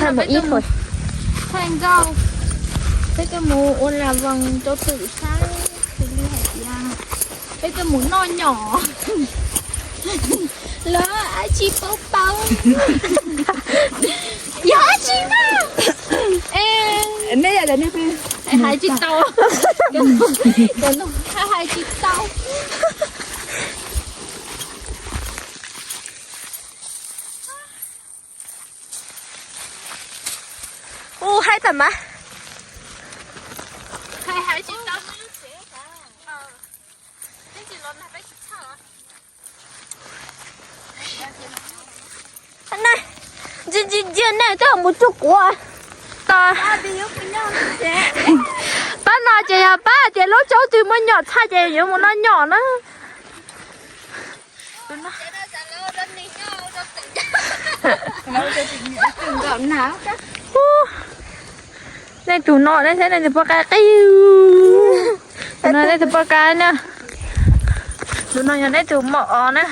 Ib qho, peb tuaj mus ua las voos rau twm saib xws li hais tias peb tuaj mus noj nyom los dab tsi paub paub, yog dab tsi na. Nej yog nej hais tsis tau, hais tsis tau. Ua haib tag mas. Ntsia ntsia nej twb mus tsuj quav. Pab no ces yog pab tias lub tsaub twg muaj nyom txhaj ces yuav mus noj nyom na. Nej tus no nej saib nej tus poj qaib qib. Tus no nej tus poj qaib na. Tus no yog nej tus mom os na.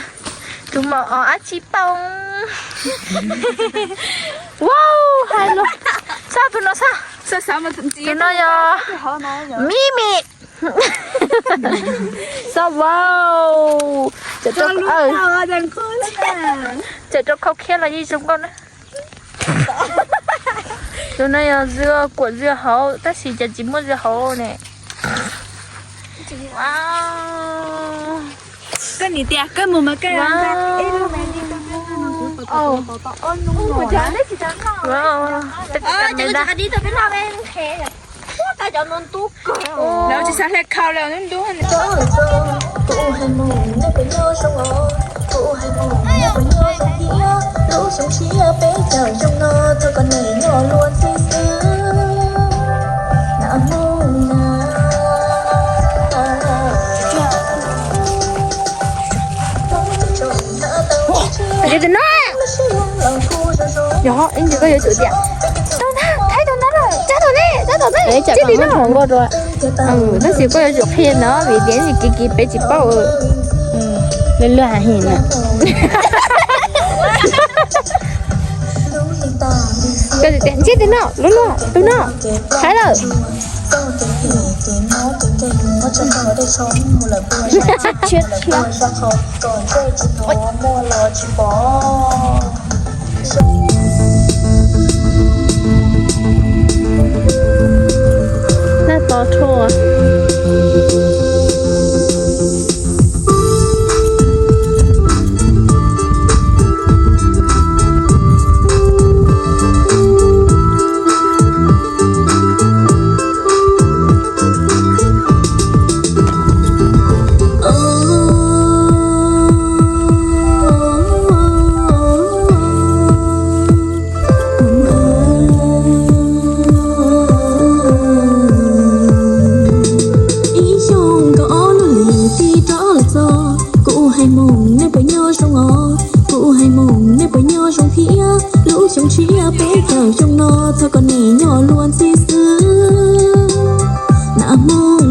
Tus mom os ab tsi poo. Wow, hais lus. Xab tus no xab. Tus no yog Mimi. Xab wow. Tseem rau khau khiab los yeej zoo nkauj na. Tus no yog dưa, kuam dưa hấu tab sis cas tsis muaj dưa hấu ne. Koj nim tias koj mus mas koj Lawv tsis xav hle khau lawm ntub. Yog ib ntsis koj yuav tsum tias tau ntag, thaij tau ntag lawm, tsa tau ne, tsa tau ne, tib tim no. Tab sis koj yuav tsum qhia no vim tias kev kev peb tsis paub. Lwj lwj hais na. Koj tias ntsib tus no, lub no, tus no, hais lawm. Naj tod rhuaj. Ib xyoos nkaus ob lub hlis tib rov los txog, kuv hais mus nej puas nyob zoo os, kuv hais mus nej puas nyob zoo thiab, lub xyoo tshiab peb caug xyoo no txog kom nej nyob luag ntxhi xwb. Naj Hmoob